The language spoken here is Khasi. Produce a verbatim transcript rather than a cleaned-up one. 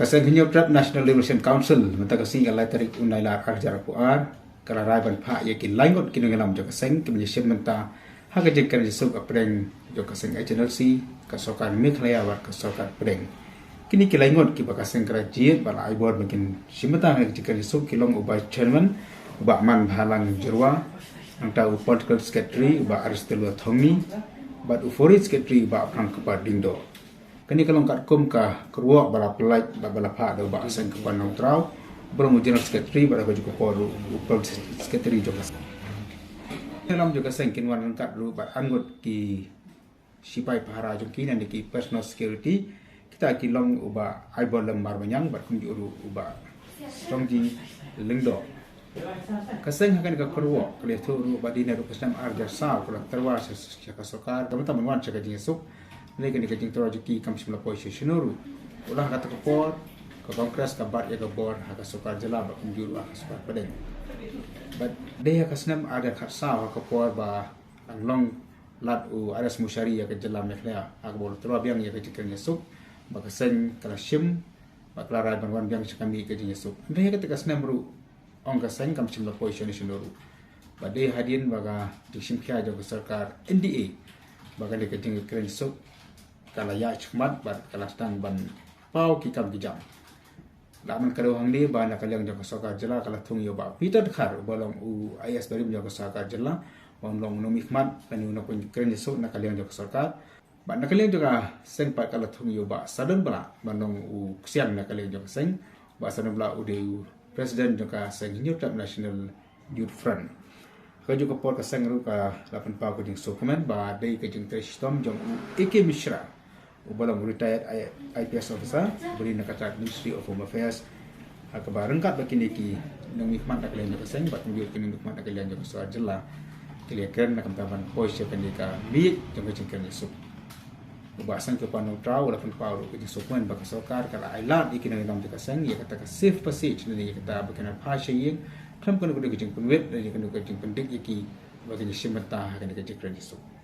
Ka seng Hynñiewtrep National Liberation Council mynta ka sngi ka lai tarik u Nailar ar hajar arphew ar ka la rai ban phah ïa ki laingut ki nongïalam jong ka seng kiban ïashim bynta ha ka jingkren jingïasuk hapdeng jong ka seng H N L C, ka sorkar Meghalaya bad ka sorkar pdeng. Kine ki laingut kiba ka seng ka la jied bad la ai bor ban kin shim bynta ha ka jingkren jingïasuk ki long u Vice Chairman u Bah Manbhalang Jyrwa, nangta u Political Secretary u Bah Aristelo Thongni bad u Foreign Secretary u Bah Prangkpa Diengdoh. Kane ka long katkum ka kyrwoh ba la pynlait bad ba la phah da u Bah Seng Kpa Nongtraw, ba long u General Secretary bad ha kajuh ka por ruh u Public Secretary jong ka seng. Nongïalam jong ka seng kin wan ryngkat ruh bad arngut ki sipai pahara jong ki, lane ki personal security. Kita ki long u Bah Aiborlem Marbaniang bad kumjuh ruh u Bah Strongji Lyngdoh. Ka seng ha kane ka kyrwoh ka la ïathuh ruh ba dei naduh ka snem ar hajar saw ka la tyrwa sha, sha ka sorkar ka bynta ban wan sha ka jingïasuk. Hynrei kane ka jingtyrwa jong ki kam shym la poi sha shano ruh. Wat la ha kata ka por ka Congress ka bat ïa ka bor ha ka sorkar jylla bad kumjuh ruh ha ka sorkar pdeng. Bad dei ha ka snem ar hajar khatsaw ha ka por ba dang long lad u R S Mushari ïa ka jylla Meghalaya ha kaba u la tyrwa biang ïa ka jingkren jingïasuk, ba ka seng ka la shim bad ka la rai ban wan biang sha ka mih ka jingïasuk. Hynrei ha kata ka snem ruh ong ka seng kam shym la poi shano shano ruh. Ba dei hadien ba ka jingshim khia jong ka sorkar N D A ba kane ka jingkren jingïasuk ka la ïaid shakhmat bad ka la sdang ban paw ki kam ki jam. Lah ban kdew hangne ba na ka liang jong ka sorkar jylla ka la thung ïa u Bah Peter Dkhar uba long u I A S barim jong ka sorkar jylla, ba un long u nongmihkhmat lane u nongpynkren jingïasuk na ka liang jong ka sorkar. Bad na ka liang jong ka seng pat ka la thung ïa u Bah Sadonblah ban long u ksiang na ka liang jong ka seng. Bah Sadonblah u dei u President jong ka seng Hynñiewtrep National Youth Front. Kajuh ka por ka seng ruh ka la pynpaw ka jingsngewkmen ba dei ka jingtrei shitom jong u A K Mishra uba long retired I-, I P S officer uba dei na ka tnat Ministry of Home Affairs. Ha kaba ryngkat bad kine ki nongmihkhmat na ka liang jong ka seng bad kumjuh ki nongmihkhmat na ka liang jong ka sorkar jylla ki la ïakren na ka bynta ban poi sha kane ka miej jong ka jingkren jingïasuk. U Bah Seng Kpa Nongtraw u la pynpaw ruh ka jingsngewkmen ba ka sorkar ka la ai lad ïa ki nongïalam jong ka seng ïa kata ka safe passage lane ïa kata ba kin phai sha ïing khlem kano kano ka jingpynwit lane kano ka jingpyndik ïa ki ba kin ïashim bynta ha kane ka jingkren jingïasuk.